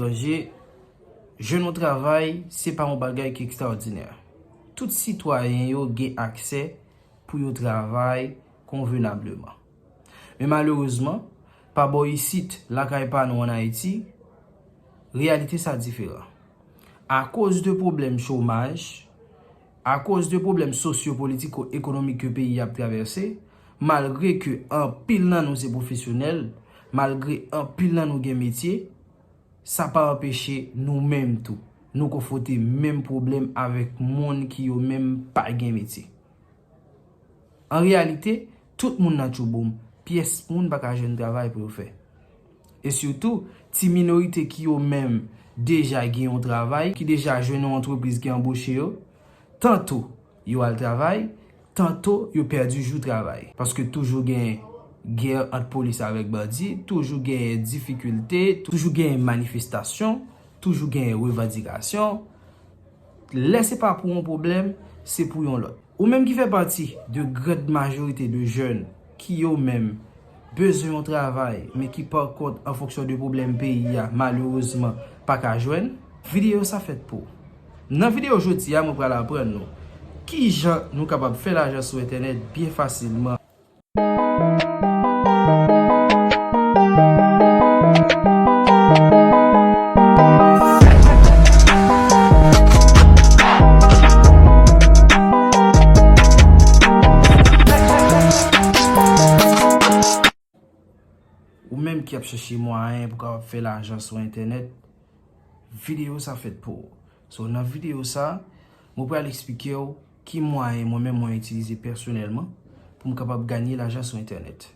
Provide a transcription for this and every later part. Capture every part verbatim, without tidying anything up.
Sonje, jwenn yon travay, se pa yon bagay ki ekstraòdinè. Tout sitwayen yo gen aksè pou yo travay konvenableman. Men malerezman, pa bò isit, lakay pa nou ann Ayiti, reyalite sa diferan. Akoz de pwoblèm chomaj, akoz de pwoblèm sosyo-politiko-ekonomik ke peyi a ap travèse, malgre ke anpil nan nou se pwofesyonèl, malgre anpil nan nou gen metye, sa pa anpeche nou menm tou, nou konfwonte menm pwoblèm avèk moun ki yo menm pa gen metye. An reyalite, tout moun nan tchouboum, pyès moun pa ka jwenn travay pou yo fè. E sitou, ti minorite ki yo menm deja gen yon travay, ki deja jwenn yon antrepriz ki anboche yo, tanto yo al travay, tanto yo pèdi jou travay. Paske toujou gen gè ant polis avèk bandi, toujou gen difikilte, toujou gen manifestasyon, toujou gen revandikasyon. Lè se pa pou yon pwoblèm, se pou yon lòt. Ou menm ki fè pati de grand majorite de jèn ki yo menm bezwen yon travay, men ki pa kont an fonksyon de pwoblèm peyi a, malerezman, pa ka jwenn, videyo sa fèt pou ou. Nan videyo jodi a, mwen pral aprann nou kijan nou kapab fè lajan sou entènèt byen fasilman. Ou menm ki ap chèche mwayen pou kapab fè lajan sou entènèt, videyo sa fèt pou ou. So, nan videyo sa, mwen pral eksplike w ki mwayen mwen menm mwen itilize pèsonèlman pou m kapab ganye lajan sou entènèt.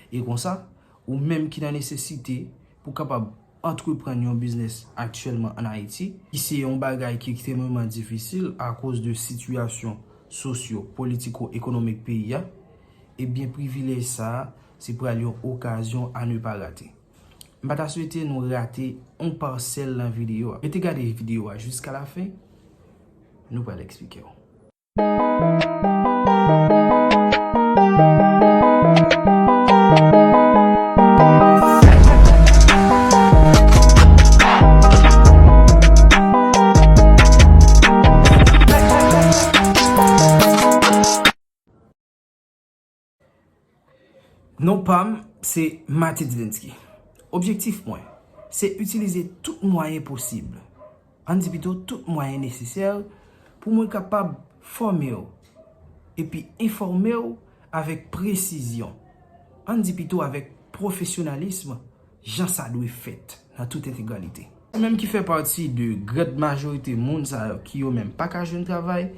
E konsa, ou menm ki nan nesesite pou kapab antreprann yon biznis aktyèlman ann Ayiti, ki se yon bagay ki ekstrèmeman difisil akoz de sitiyasyon sosyo-politiko-ekonomik peyi a, ebyen, privilèj sa a, se pral yon okazyon à ne pas rater. M pa ta swete nou rate yon pasèl nan videyo a. Rete gade videyo a jiska lafen, nou pral eksplike w. Non pa m, se Mathieu Dilenski. Objektif mwen, se itilize tout mwayen posib, ann di pito tout mwayen nesesè, pou mwen kapab fòme w epi enfòme w avèk presizyon, ann di pito avèk pwofesyonalis, jan sa dwe fèt nan tout entegralite. Ou menm ki fè pati de grand majorite moun sa yo ki yo menm pa ka jwenn travay,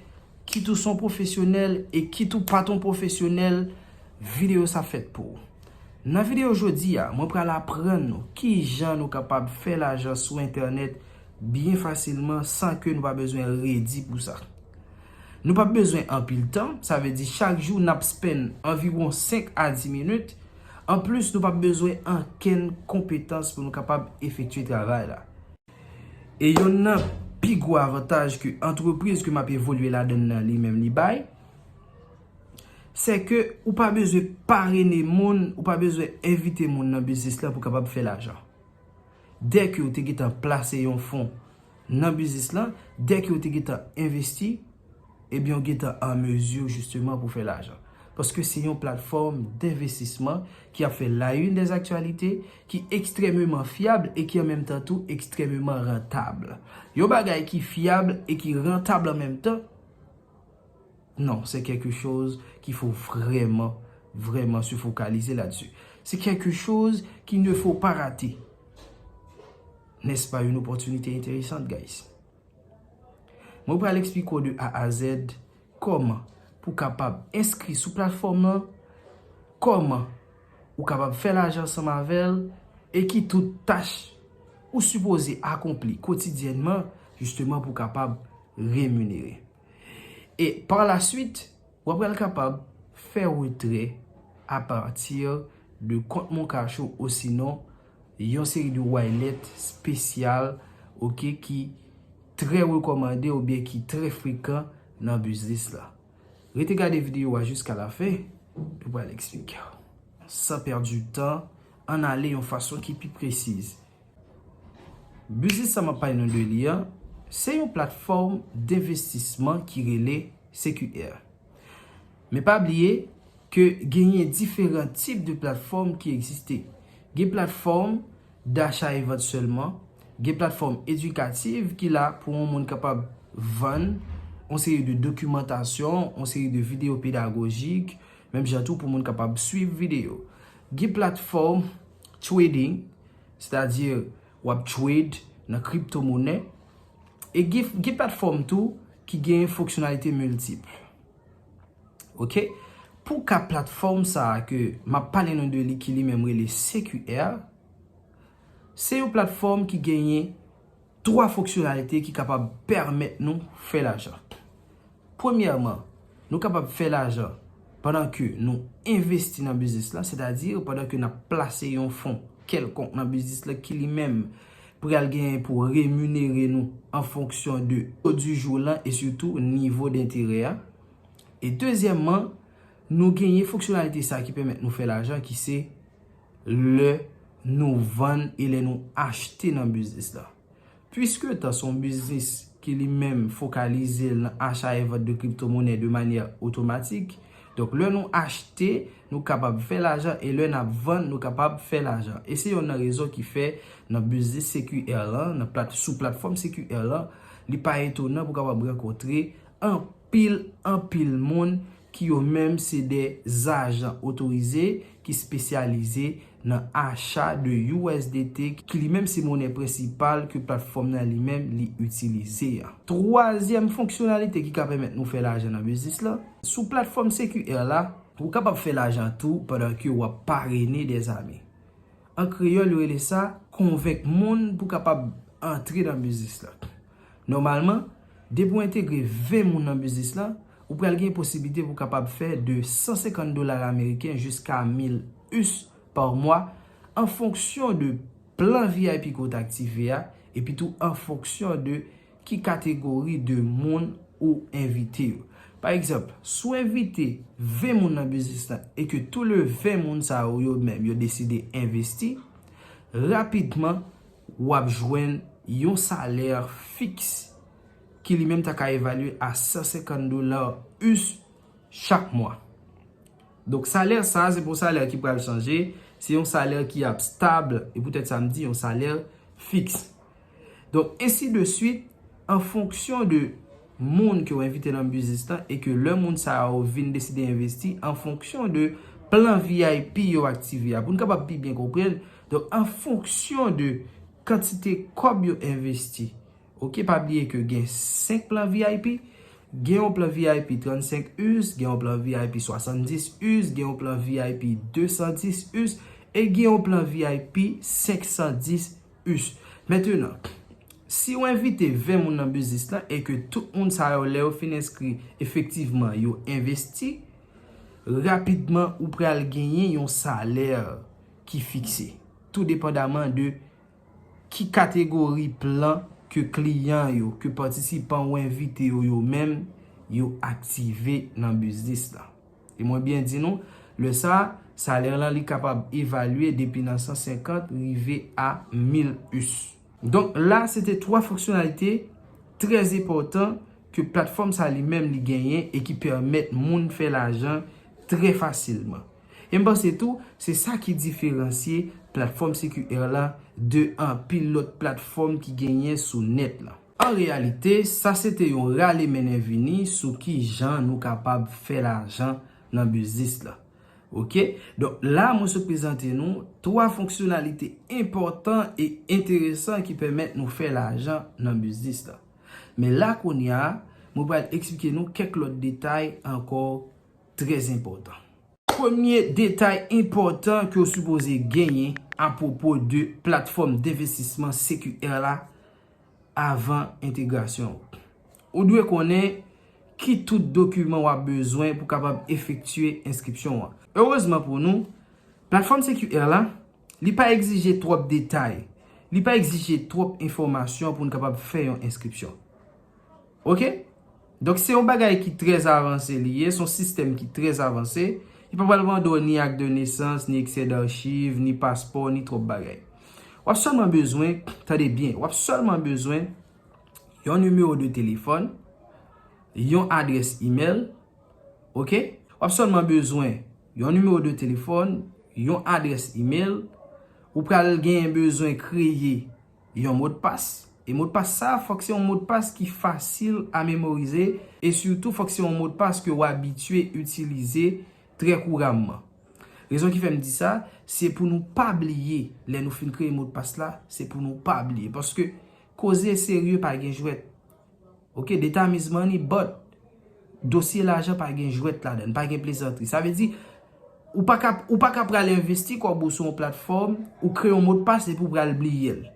kit ou se yon pwofesyonèl e kit ou pa t yon pwofesyonèl, videyo sa fèt pou ou. Nan videyo jodi a, mwen pral aprann nou kijan nou kapab fè lajan sou entènèt byen fasilman san ke nou pa bezwen redi pou sa. Nou p ap bezwen anpil tan, sa vle di chak jou n ap spend anviwon senk a dis minit. Anplis, nou p ap bezwen ankenn konpetans pou nou kapab efektye travay la. E yonn nan pi gwo avantaj ke antrepriz ke m ap evolye ladan l nan li menm li bay, se ke ou pa bezwen parene moun, ou pa bezwen envite moun nan biznis lan pou kapab fè lajan. Dèke w te gentan plase yon fon nan biznis lan, dèke w te gentan envesti, ebyen, w gentan an mezi jisteman pou fè lajan. Paske se yon platfòm denvestisman ki ap fè la une des actualités, ki ekstrèmeman fyab e ki an menm tan tou ekstrèmeman rantab. Yon bagay ki fyab e ki rantab an menm tan, non, c'est quelque chose qu'il faut vraiment, vraiment se focaliser là-dessus. C'est quelque chose qu'il ne faut pas rater. N'est-ce pas une opportunité intéressante, guys? Mwen pral eksplike w de A a Z kòman pou w kapab enskri sou platfòm nan, kòman ou kapab fè lajan ansanm avè l, e ki tout tach ou sipoze akonpli kotidyènman, jisteman pou w kapab reminere. E pa la swit, w ap pral kapab fè retrè apati de kont Moncash ou osinon yon seri de wallet espesyal, oke, ki trè rekòmande oubyen ki trè frekan nan biznis la. Rete gade videyo a jiska lafen, nou pral eksplike w. San pèdi tan, ann ale yon fason ki pi presiz. Biznis sa m ap pale nou de li an, se yon platfòm denvestisman ki rele C Q R. Men pa bliye ke genyen diferan tip de platfòm ki egziste. Gen platfòm dacha e vant sèlman, gen platfòm edikativ ki la pou yon moun kapab vann yon seri de dokimantasyon, yon seri de videyo pedagojik, menm jan tou pou moun kapab swiv videyo. Gen platfòm trading, sètadi w ap trade nan kriptomonè. E gen, gen platfòm tou ki gen fonksyonalite miltip. Oke? Pou ka platfòm sa a ke m ap pale nou de li ki li menm rele C Q R, se yon platfòm ki genyen twa fonksyonalite ki kapab pèmèt nou fè lajan. Premyèman, nou kapab fè lajan pandan ke nou envesti nan biznis la, sètadi pandan ke n ap plase yon fon kèlkonk nan biznis la ki li menm pral genyen pou reminere nou an fonksyon de taux du jour lan e sitou nivo denterè a. E dezyèmman, nou genyen fonksyonalite sa ki pèmèt nou fè lajan ki se lè nou vann e lè nou achte nan biznis la. Piske tan se yon biznis ki li menm fokalize l nan acha e vant de kriptomonè de manyè otomatik, donk lè nou achte, nou kapab fè lajan e lè n ap vann, nou kapab fè lajan. E se yonn nan rezon ki fè nan biznis C Q R lan, nan plat, sou platfòm C Q R lan, li pa etonan pou kapab rankontre anpil, anpil moun ki yo menm se de zajan otorize ki espesyalize nan acha de U S D T ki li menm se monè prensipal ke platfòm nan li menm li itilize a. Twazyèm fonksyonalite ki ka pèmèt nou fè lajan nan biznis la, sou platfòm C Q R la, ou kapab fè lajan tou pandan ke w ap parene dèzame. An kreyòl, yo rele sa konvenk moun pou kapab antre nan biznis la. Nòmalman, depi w entegre ven moun nan biznis la, ou pral gen posiblite pou kapab fè de san senkant dola ameriken jiska mil U S pa mwa, an fonksyon de plan V I P ke w t aktive a, epi tou an fonksyon de ki kategori de moun ou envite yo. Pa egzanp, si w envite ven moun nan biznis la e ke tou le ven moun sa yo, yo menm, yo deside envesti, rapidman, w ap jwenn yon salè fiks ki li menm ta ka evalye a san senkant dola U S chak mwa. Donk, salè sa a, se pa yon salè ki pral chanje, se yon salè ki ap stab, e poutèt sa m di yon salè fiks. Donk, ensi de swit, an fonksyon de moun ke w envite nan biznis lan e ke lè moun sa yo vin deside envesti, an fonksyon de plan V I P yo aktive a. Pou n kapab pi byen konprann, donk, an fonksyon de kantite kòb yo envesti, oke, pa bliye ke gen senk plan V I P. Gen yon plan V I P trannsenk U S, gen yon plan V I P swasanndis U S, gen yon plan V I P desan dis U S, e gen yon plan V I P senk san dis U S. Mentenan, si w envite ven moun nan biznis lan e ke tout moun sa yo, lè yo fin enskri, efektivman, yo envesti, rapidman, ou pral genyen yon salè ki fikse, tou depandaman de ki kategori plan ke kliyan yo, ke patisipan ou envite yo, yo menm, yo aktive nan biznis la. E mwen byen di nou, lè sa, salè lan li kapab evalye depi nan san senkant rive a mil U S. Donk la, se te twa fonksyonalite trè enpòtan ke platfòm sa li menm li genyen e ki pèmèt moun fè lajan trè fasilman. E m panse tou, se sa ki diferansye platfòm C Q R la de anpil lòt platfòm ki genyen sou nèt la. An reyalite, sa se te yon rale mennen vini sou ki jan nou kapab fè lajan nan biznis la. Oke? Donk, la, mwen sot prezante nou twa fonksyonalite enpòtan e enteresan ki pèmèt nou fè lajan nan biznis la. Men la, kounye a, mwen pral eksplike nou kèk lòt detay ankò trè enpòtan. Premye detay enpòtan ke w sipoze genyen apwopo de platfòm denvestisman C Q R la avan entegrasyon w. Ou dwe konnen ki tout dokiman w ap bezwen pou kapab efektye enskripsyon an. Erezman pou nou, platfòm C Q R la, li pa egzije twòp detay, li pa egzije twòp enfòmasyon pou n kapab fè yon enskripsyon. Oke? Donk, se yon bagay ki trè avanse li ye, se yon sistèm ki trè avanse. Li pa pral mande w ni ak de nesans, ni eksè dachiv, ni paspò, ni twòp bagay. W ap sèlman bezwen, tande byen, w ap sèlman bezwen yon nimewo de telefòn, yon adrès imèl, oke? W ap sèlman bezwen yon nimewo de telefòn, yon adrès imèl, ou pral genyen bezwen kreye yon modpas. E modpas sa, fòk se yon modpas ki fasil a memorize e sitou fòk se yon modpas ke w abitye itilize trè kouramman. Rezon ki fè m di sa, se pou nou pa bliye lè nou fin kreye modpas la, se pou nou pa bliye. Paske koze serye pa gen jwèt. Oke, data is money, but dosye lajan pa gen jwèt ladan, pa gen plezantri. Sa vle di, ou pa ka, ou pa ka pral envesti kòb ou sou yon platfòm, ou kreye yon modpas epi ou pral bliye l.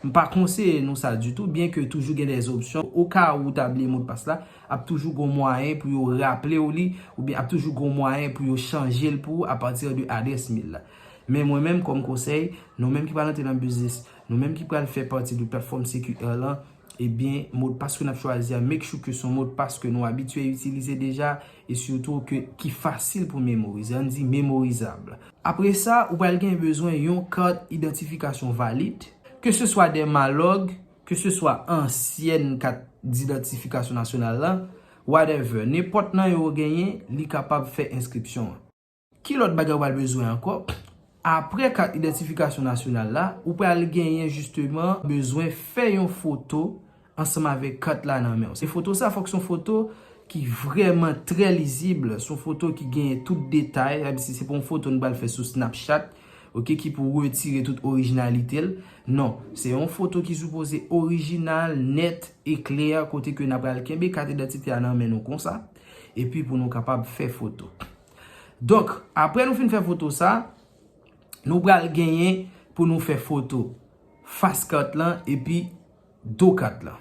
M pa konseye nou sa ditou, byen ke toujou gen dè opsyon. Oka ou ta bliye modpas la, ap toujou gon mwayen pou yo raple w li, oubyen ap toujou gon mwayen pou yo chanje l pou ou apati de adrès imèl la. Men mwen menm, kòm konsèy, nou menm ki pral antre nan biznis, nou menm ki pral fè pati de platfòm C Q R lan, ebyen, modpas ke n ap chwazi a, make sure ke se yon modpas ke nou abitye itilize deja, e sitou ke, ki fasil pou memorize, ann di memorizab. Apre sa, ou pral gen bezwen yon kat idantifikasyon valid, ke se swa de malòg, ke se swa ansyen kat idantifikasyon nasyonal la, whatever, nenpòt nan yo ou genyen, li kapab fè enskripsyon an. Ki lòt bagay ou pral bezwen ankò? Apre kat idantifikasyon nasyonal la, ou pral genyen jisteman bezwen fè yon foto ansanm avèk kat la nan men w. Se foto sa, fòk se yon foto ki vrèman trè lizib, se yon foto ki genyen tout detay, sa vle di se pa yon foto nou pral fè sou Snapchat, oke, ki pou retire tout orijinalite l. Non, se yon foto ki sipoze orijinal, nèt e klè, kote ke n ap pral kenbe kat idantite a nan men nou konsa, epi pou nou kapab fè foto. Donk, apre nou fin fè foto sa, nou pral genyen pou nou fè foto fas kat lan epi do kat lan.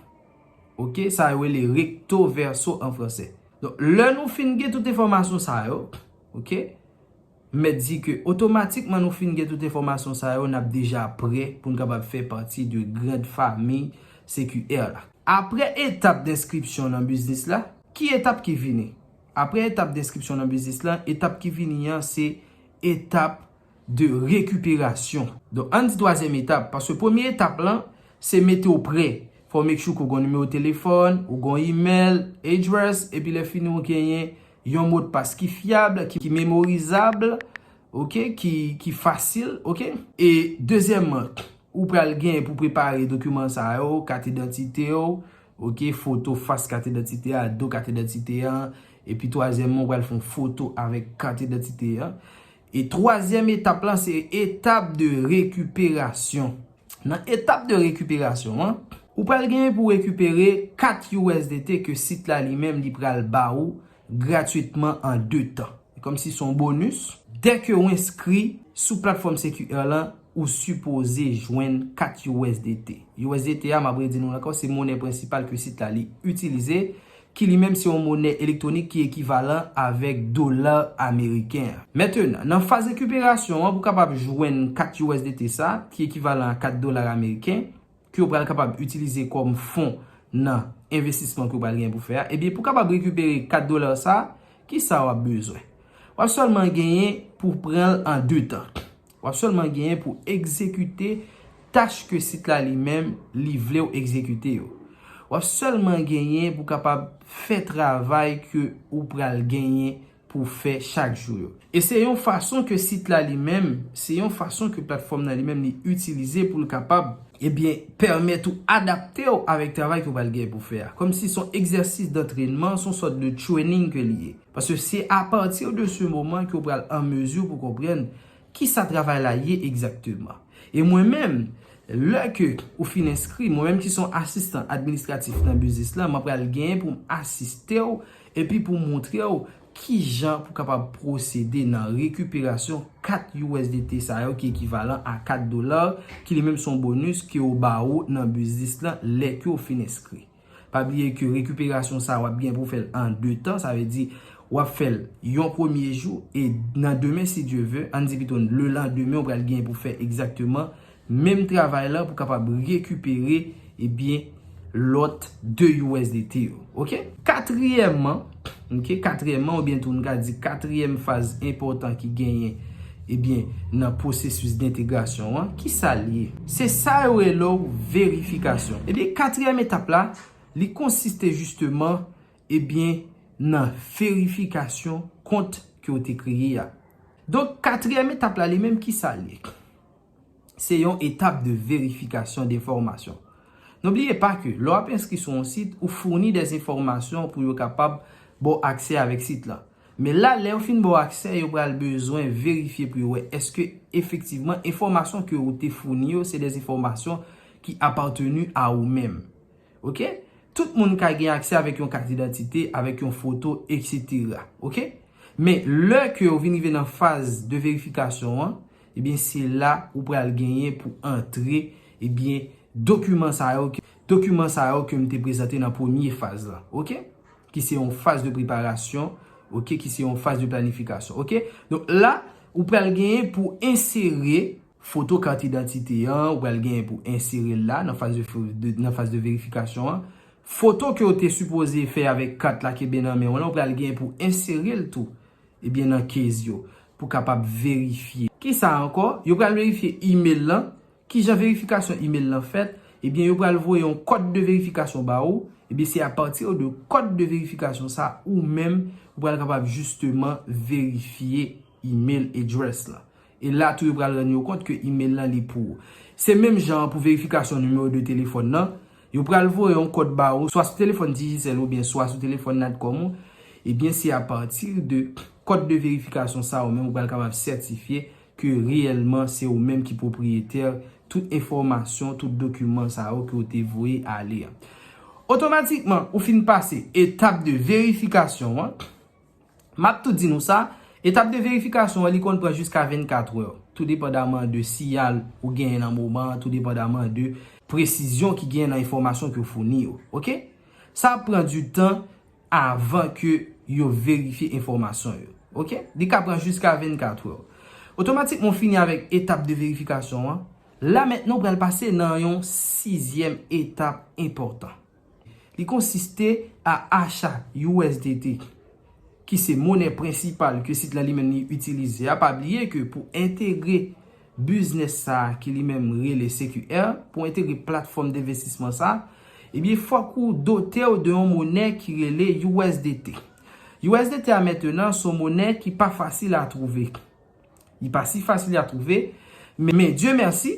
Oke, sa yo rele recto verso an fransè. Donk, lè nou fin gen tout enfòmasyon sa yo, oke, m mèt di ke otomatikman nou fin gen tout enfòmasyon sa yo, n ap deja prè pou n kapab fè pati de grand fami C Q R la. Apre etap denskripsyon nan biznis la, ki etap ki vini? Apre etap denskripsyon nan biznis la, etap ki vini an se etap de rekiperasyon. Donk, ann di twazyèm etap, paske premye etap lan, se mete w prè. Fò w make sure ke w gon nimewo telefòn, ou gon imèl, address, epi lè fini ou genyen yon modpas ki fyab, ki, ki memorizab, oke, ki, ki fasil, oke. E dezyèmman, ou pral gen pou prepare dokiman sa yo, kat idantite w, oke, foto fas kat idantite a, do kat idantite a, epi twazyèmman, ou pral fè yon foto avèk kat idantite a. E twazyèm etap lan, se etap de rekiperasyon. Nan etap de rekiperasyon an, ou pral genyen pou rekipere kat U S D T ke sit la li menm li pral ba ou gratwitman an de tan. Kòmsi se yon bonis. Dèke w enskri sou platfòm C Q R lan, ou sipoze jwenn kat U S D T. U S D T a, m ap redi nou ankò, se monè prensipal ke sit la li itilize, ki li menm se yon monè elektwonik ki ekivalan avèk dola ameriken an. Mentenan, nan faz rekiperasyon an, pou kapab jwenn kat U S D T sa, ki ekivalan a kat dola ameriken, ke w pral kapab itilize kòm fon nan envestisman ke w pral gen pou fè a, ebyen, pou kapab rekipere kat dola sa, ki sa w ap bezwen? W ap sèlman genyen pou pran l an de tan. W ap sèlman genyen pou egzekite tach ke sit la li menm li vle w egzekite yo. W ap sèlman genyen pou kapab fè travay ke ou pral genyen pou fè chak jou yo. E se yon fason ke sit la li menm, se yon fason ke platfòm nan li menm li itilize pou l kapab, ebyen, pèmèt ou adapte w avèk travay ke w pral gen pou fè a. Kòmsi se yon egzèsis dantrènman, se yon sòt de training ke li ye. Paske se apati de se moman ke w pral an mezi pou konprann kisa travay la ye egzakteman. E mwen menm, lè ke ou fin enskri, mwen menm ki se yon asistan administratif nan biznis la, mwen pral genyen pou m asiste w epi pou m montre w kijan pou kapab pwosede nan rekiperasyon kat U S D T sa yo ki ekivalan a kat dola, ki li menm se yon bonis ke yo ba ou nan biznis lan lè ke w fin enskri. Pa bliye ke rekiperasyon sa w ap gen pou fè l an de tan, sa vle di w ap fè l yon premye jou e nan demen, si Dye ve, ann di pito le landemen, w pral gen pou fè egzakteman menm travay la pou kapab rekipere, ebyen, lòt de U S D T yo. Oke? Katriyèmman, oke, katriyèmman, oubyen tou n ka di katriyèm faz enpòtan ki genyen ebyen, nan pwosesis dentegrasyon an, ki sa l ye? Se sa yo rele w verifikasyon. Ebyen, katriyèm etap la, li konsiste jisteman, ebyen, nan verifikasyon kont ke w te kreye a. Donk, katriyèm etap la, li menm, ki sa l ye? Se yon etap de verifikasyon denfòmasyon. N'oubliez pas que lè w ap enskri sou yon sit, ou founi des enfòmasyon pou yo kapab ba w aksè avèk sit la. Men la, lè yo fin ba w aksè, yo pral bezwen verifye pou yo wè èske efektivman enfòmasyon ke ou te founi yo, se des enfòmasyon ki apateni a ou menm. Oke? Tout moun ka gen aksè avèk yon kat idantite, avèk yon foto, etsetera. Oke? Men lè ke yo vin rive nan faz de verifikasyon an, ebyen, se la ou pral genyen pou antre, ebyen, dokiman sa yo, dokiman sa yo ke m te prezante nan premye faz la. Oke? Ki se yon faz de preparasyon, oke, ki se yon faz de planifikasyon, oke? Donk la, ou pral genyen pou ensere foto kat idantite an, ou pral genyen pou ensere l la, nan faz de, de, nan faz de verifikasyon an. Foto ke w te sipoze fè avèk kat la kenbe nan men w lan, ou pral genyen pou ensere l tou, ebyen, nan case yo, pou kapab verifye. Ki sa ankò? Yo pral verifye email lan. Ki jan verifikasyon email lan fèt? Ebyen, yo pral voye yon kòd de verifikasyon ba ou. Ebyen, se apati de kòd de verifikasyon sa, ou menm, ou pral kapab jisteman verifye email address lan. E la tou, yo pral rann yo kont ke email lan li pou ou. Se menm jan an pou verifikasyon nimewo de telefòn nan. Yo pral voye yon kòd ba ou, swa sou telefòn Digicel oubyen swa sou telefòn Natcom ou. Ebyen, se apati de kòd de verifikasyon sa, ou menm, ou pral kapab sètifye ke reyèlman se ou menm ki pwopriyetè tout enfòmasyon, tout dokiman sa yo ke w te voye ale a. Otomatikman, ou fin pase etap de verifikasyon an. M ap tou di nou sa, etap de verifikasyon an, li konn pran jiska vennkat è, tou depandaman de siyal ou genyen nan moman an, tou depandaman de presizyon ki genyen nan enfòmasyon ke w founi yo. Oke? Sa ap pran du tan avan ke yo verifye enfòmasyon yo. Oke? Li ka pran jiska vennkat è. Otomatikman, w fini avèk etap de verifikasyon an. La, mentnan, w pral pase nan yon sizyèm etap enpòtan. Li konsiste a acha U S D T, ki se monè prensipal ke sit la li menm li itilize a. Pa bliye ke pou entegre biznis sa a ki li menm rele C Q R, pou entegre platfòm denvestisman sa a, ebyen, fòk ou dote w de yon monè ki rele U S D T. U S D T a mentnan, se yon monè ki pa fasil a twouve. Li pa si fasil a twouve, men, men Dye mèsi,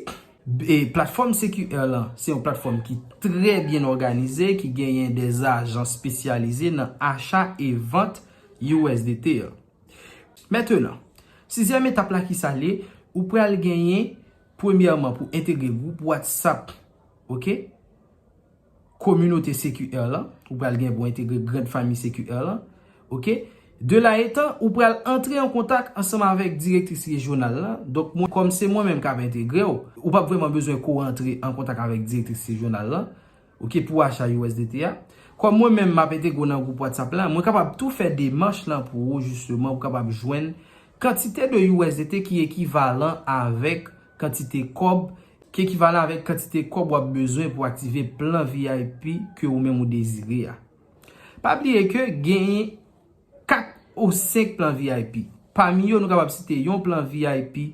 e, platfòm C Q R lan, se yon platfòm ki trè byen òganize, ki genyen de ajan espesyalize nan acha e vant U S D T an. Mentnan, sizyèm etap la ki sa l ye, ou pral genyen, premyèman, pou entegre gwoup WhatsApp, oke? Kominote C Q R lan, ou pral gen pou entegre grand fanmi C Q R lan, oke? De la etan, ou pral antre an kontak ansanm avèk direktris rejyonal lan. Donk, mwen, kòm se mwen menm k ap entegre w, ou p ap vrèman bezwen ko antre an kontak avèk direktris rejyonal lan, oke, pou acha U S D T a. Kòm mwen menm m ap entegre w nan gwoup WhatsApp la, mwen kapab tou fè demach lan pou ou, jisteman, ou kapab jwenn kantite de U S D T ki ekivalan avèk kantite kòb, ki ekivalan avèk kantite kòb w ap bezwen pou aktive plan V I P ke ou menm ou dezire a. Pa bliye ke genyen kat ou senk plan V I P. Pami yo, nou kapab site yon plan V I P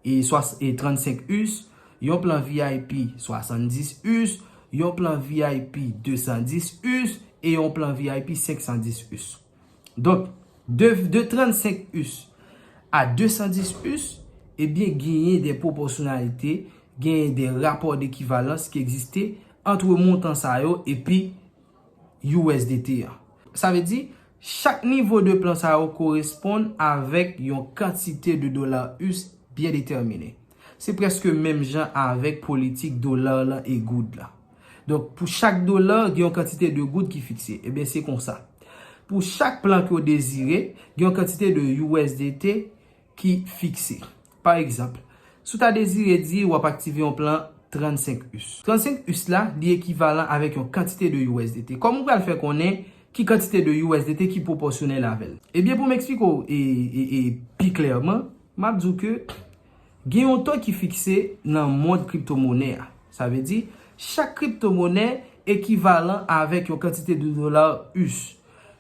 e swa-, e trannsenk us, yon plan V I P swasanndis us, yon plan V I P desan dis us e yon plan V I P senk san dis us. Donk, de, de trannsenk us a desan dis us, ebyen, genyen de pwopòsyonalite, genyen de rapò dekivalans ki egziste ant montan sa yo epi U S D T an. Sa vle di, chak nivo de plan sa yo koresponn avèk yon kantite de dola us byen detèmine. Se prèske menm jan avèk politik dola lan e goud la. Donk, pou chak dola, gen yon kantite de goud ki fikse. Ebyen, se konsa. Pou chak plan ke w dezire, gen yon kantite de U S D T ki fikse. Pa egzanp, si w ta dezire di w ap aktive yon plan trannsenk us. Trannsenk us la, li ekivalan avèk yon kantite de U S D T. Kòman w pral fè konnen ki kantite de U S D T ki pwopòsyonèl avè l? Ebyen, pou m eksplike w e, e, e pi klèman, m ap di w ke gen yon to ki fikse nan mond kriptomonè a. Sa vle di, chak kriptomonè ekivalan avèk yon kantite de dola us.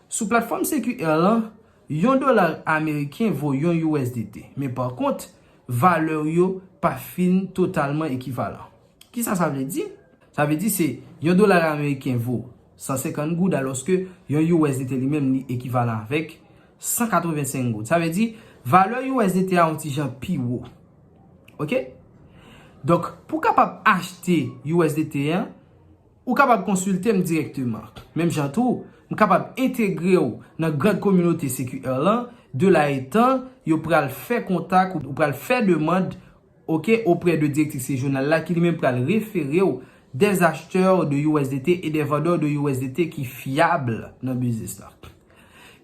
Sou platfòm C Q R lan, yon dola ameriken vo yon U S D T. Men pa kont, valè yo pa fin totalman ekivalan. Kisa sa vle di? Sa vle di se yon dola ameriken vo san senkant goud, alòske yon U S D T li menm li ekivalan avèk san katrevensenk goud. Sa vle di valè U S D T a yon ti jan pi wo. Oke? Donk, pou kapab achte U S D T a, ou kapab konsilte m dirèkteman. Menm jan tou, m kapab entegre w nan grand kominote C Q R lan, de la etan yo pral fè kontak, ou pral fè demann, oke, oprè de direktris rejyonal la, ki li menm pral refere w des acheteurs de U S D T et des vendeurs de U S D T ki fyab nan biznis la.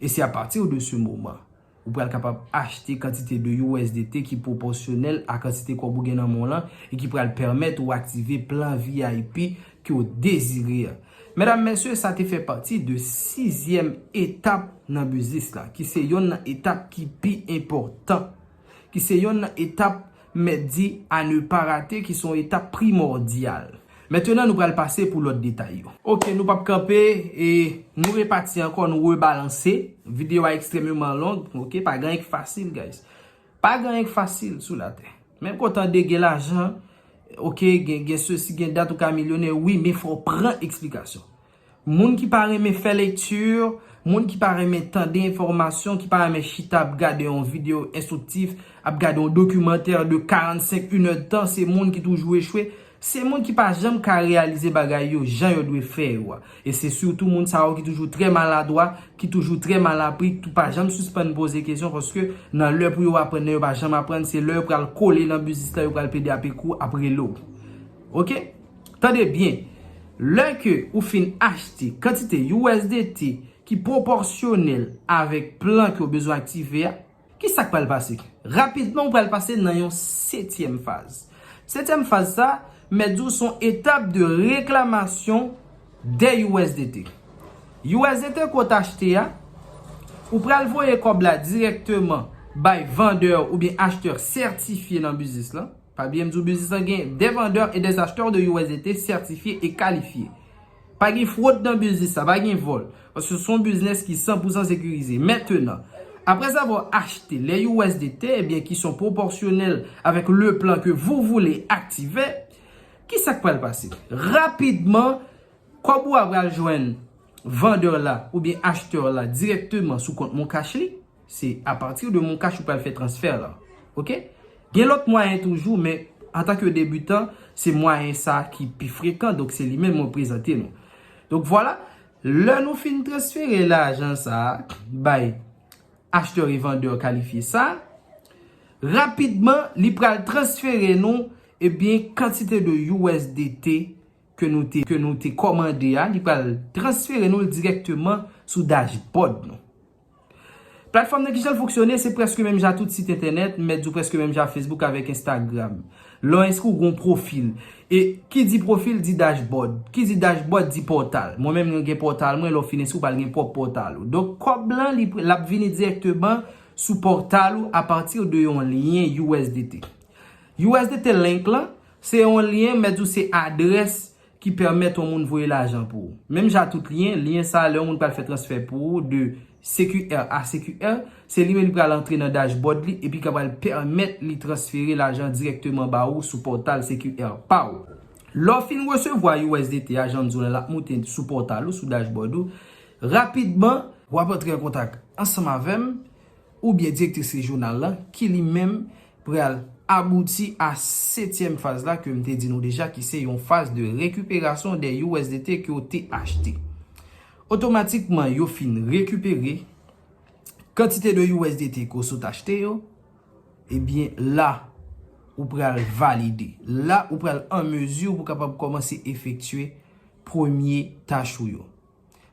E se apati de se moman ou pral kapab achte kantite de U S D T ki pwopòsyonèl a kantite kòb ou gen nan men w lan e ki pral pèmèt ou aktive plan V I P ke w dezire a. Medam, mesye, sa te fè pati de sizyèm etap nan biznis la, ki se yonn nan etap ki pi enpòtan, ki se yonn nan etap, mèt di, à ne pas rater, ki se yon etap primòdyal. Mentnan, nou pral pase pou lòt detay yo. Oke, nou p ap kanpe e nou repati ankò, nou rebalanse. Videyo a ekstrèmeman long, oke, pa gen anyen k fasil, guys. Pa gen anyen k fasil sou latè. Menm ke w tande gen lajan, oke, gen, gen sesi, gen dat, ou ka milyonè, wi, men fò w pran eksplikasyon. Moun ki pa renmen fè lekti, moun ki pa renmen tande enfòmasyon, ki pa renmen chita ap gade yon videyo enstriktif, ap gade yon dokimantè de karannsenk, inèdtan, se moun ki toujou echwe, se moun ki pa janm ka reyalize bagay yo jan yo dwe fè yo a. E se sitou moun sa yo ki toujou trè maladwa, ki toujou trè mal apri, ki tou pa janm sispann poze kesyon, paske nan lè pou yo aprann nan, yo pa janm aprann, se lè yo pral kole nan biznis la, yo pral pede ap ekri w, ap rele w. Oke? Tande byen, lè ke ou fin achte kantite U S D T ki pwopòsyonèl avèk plan ke w bezwen aktive a, ki sa k pral pase? Rapidman, ou pral pase nan yon setyèm faz. Setyèm faz sa, mèt di w se yon etap de reklamasyon dè U S D T. U S D T ke w t achte a, ou pral voye kòb la dirèkteman bay vandè oubyen achtè sètifye nan biznis lan. Pa bliye m di w biznis lan gen des vendeurs et des acheteurs de U S D T certifiés et qualifiés. Pa gen fwod nan biznis sa, pa gen vòl. Paske se yon biznis ki san pou san sekirize. Mentnan, apre avwa w achte les U S D T, ebyen ki son pwopòsyonèl avèk le plan que vous voulez activer, ki sa k pral pase? Rapidman, kòb ou a pral jwenn vandè la oubyen achtè la dirèkteman sou kont MonCash li. Se apati de MonCash ou pral fè transfè la. Oke? Gen lòt mwayen toujou, men antanke debitan, se mwayen sa ki pi frekan, donk se li menm mwen prezante nou. Donk vwala, lè nou fin transfere lajan sa bay achtè e vandè kalifye sa, rapidman, li pral transfere nou, ebyen, kantite de U S D T ke nou te, ke nou te kòmande a, li pral transfere nou l dirèkteman sou dashboard nou. Platfòm nan, kijan l fonksyone, se prèske menm jan tout sit entènèt, m mèt di w prèske menm jan Facebook avèk Instagram. Lè w enskri, w gen yon pwofil. E ki di pwofil, di dashboard. Ki di dashboard, di pòtal. Mwen menm, mwen gen pòtal mwen, lè w fin enskri, w pral gen pwòp pòtal ou. Donk, kòb lan, li, l ap vini dirèkteman sou pòtal ou apati de yon lyen U S D T. U S D T link lan, se yon lyen, m mèt di w se adrès ki pèmèt yon moun voye lajan pou ou. Menm jan tout lyen, lyen sa, lè yon moun pral fè transfè pou ou de C Q R a C Q R, se li menm li pral antre nan dashboard li epi k pral pèmèt li transfere lajan dirèkteman ba ou sou pòtal C Q R pa ou. Lè w fin resevwa U S D T a, jan m di w la, l ap moute sou pòtal ou, sou dashboard ou, rapidman, w ap antre an kontak ansanm avè m, oubyen direktris rejyonal lan, ki li menm pral abouti a setyèm faz la ke m te di nou deja, ki se yon faz de rekiperasyon de U S D T ke w te achte. Otomatikman, yo fin rekipere kantite de U S D T ke w sot achte yo, ebyen la, ou pral valide. La, ou pral an mezi pou kapab kòmanse efektye premye tach ou yo.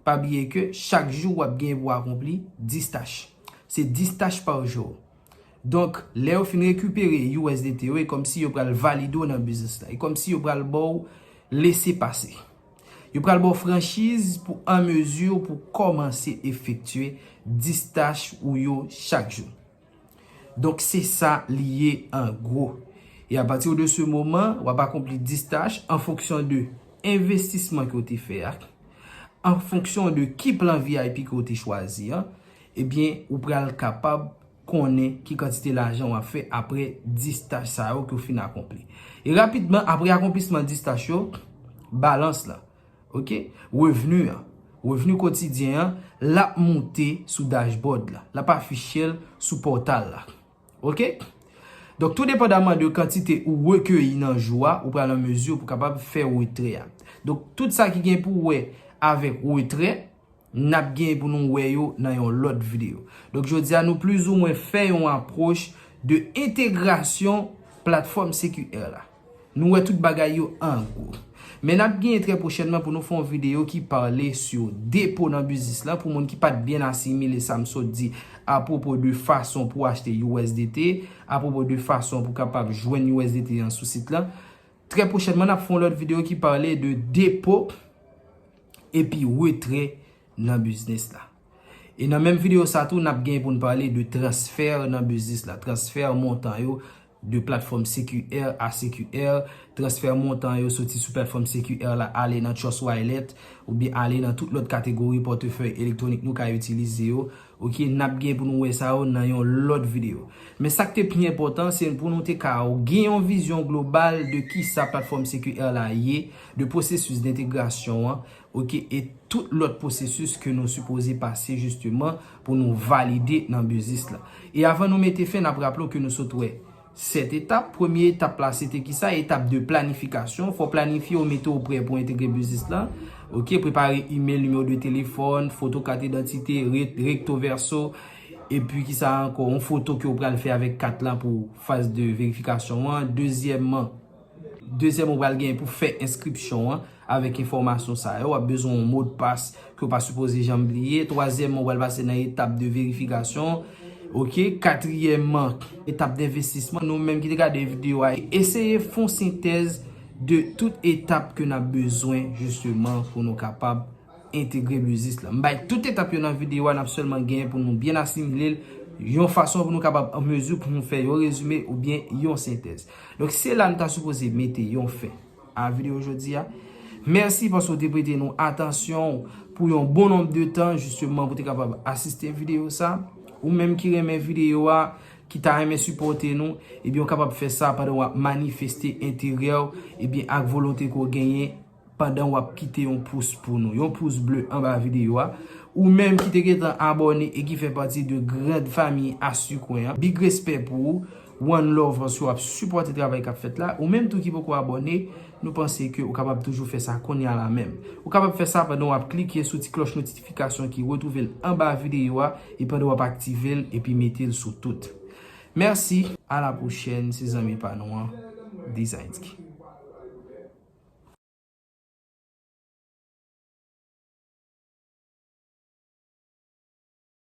Pa bliye ke chak jou w ap gen pou akonpli dis tach. Se dis tach pa jou. Donk, lè yo fin rekipere U S D T yo, e kòmsi yo pral valide w nan biznis la. E kòmsi yo pral ba w lese pase. Yo pral ba w franchiz pou an mezi pou kòmanse efektye dis tach ou yo chak jou. Donk, se sa li ye an gwo. E apati de se moman, w ap akonpli dis tach an fonksyon de envestisman ke w te fè a, an fonksyon de ki plan V I P ke w te chwazi a, ebyen, ou pral kapab konnen ki kantite lajan w ap fè apre dis tach sa yo ke w fin akonpli. E rapidman, apre akonplisman dis tach yo, balans la, ok, revni an, revni kotidyen an, l ap moute sou dashboard la, l ap afiche l sou pòtal la. Ok? Donk, tou depandaman de kantite ou rekeyi nan jou a, ou pral an mezi pou kapab fè retrè a. Donk, tout sa ki gen pou wè avèk retrè, n ap gen pou nou wè yo nan yon lòt videyo. Donk, jodi a, nou plizoumwen fè yon apwòch de entegrasyon platfòm C Q R la. Nou wè tout bagay yo an gwo. Men n ap genyen trè pwochènman pou nou fè yon videyo ki pale sou depo nan biznis lan pou moun ki pa t byen asimile sa m sot di apwopo de fason pou achte U S D T, apwopo de fason pou kapab jwenn U S D T an sou sit lan. Trè pwochènman, n ap fè yon lòt videyo ki pale de depo epi retrè nan biznis la. E nan menm videyo sa tou, n ap gen pou n pale de transfè nan biznis la, transfè montan yo de platfòm C Q R a C Q R, transfè montan yo soti sou platfòm C Q R la ale nan Trust Wallet, oubyen ale nan tout lòt kategori pòtefèy elektwonik nou ka itilize yo. Ok, n ap gen pou nou wè sa yo nan yon lòt videyo. Men sa k te pi enpòtan, se pou nou te ka gen yon vizyon global de kisa platfòm C Q R la ye, de pwosesis de entegrasyon an, ok, e tout lòt pwosesis ke nou sipoze pase jisteman pou nou valide nan biznis la. E avan nou mete fen, n ap raple w ke nou sot wè sèt etap. Premye etap la, se te kisa? Etap de planifikasyon. Fò w planifye w, mete w prè pou entegre biznis lan. Ok, prepare email, nimewo de telefòn, foto kat idantite, re-, recto verso. Epi kisa ankò? Yon foto ke w pral fè avèk kat lan pou faz de verifikasyon an. Dezyèmman, dezyèm, ou pral gen pou fè enskripsyon an avèk enfòmasyon sa yo. W ap bezwen yon modpas ke w pa sipoze janm bliye. Twazyèmman, ou pral pase nan etap de verifikasyon. Ok, katriyèmman, etap denvestisman. Nou menm ki te gade videyo a, eseye fè yon sentèz de tout etap ke n ap bezwen jisteman pou nou kapab entegre biznis la. M bay tout etap yo nan videyo a, n ap sèlman genyen pou nou byen asimile l yon fason pou nou kapab an mezi pou nou fè yon rezime oubyen yon sentèz. Donk, se la nou ta sipoze mete yon fen a videyo jodi a. Mèsi paske w te prete nou atansyon pou yon bon nonb de tan, jisteman, pou te kapab asiste videyo sa. Ou menm ki renmen videyo a, ki ta renmen sipòte nou, ebyen, w kapab fè sa pandan w ap manifeste enterè w, ebyen, ak volonte ke w genyen pandan w ap kite yon pous pou nou, yon pous ble anba videyo a. Ou menm ki te gentan abòne e ki fè pati de grand fanmi Asikwen an, big respè pou ou. One love paske w ap sipòte travay k ap fèt la. Ou menm tou ki poko abòne, nou panse ke ou kapab toujou fè sa kounye a la menm. Ou kapab fè sa pandan w ap klike sou ti klòch notifikasyon ki retwouve l anba videyo a e pandan w ap aktive l epi mete l sou tout. Mèsi, a la pwochèn, se zanmi pa nou an, Designski.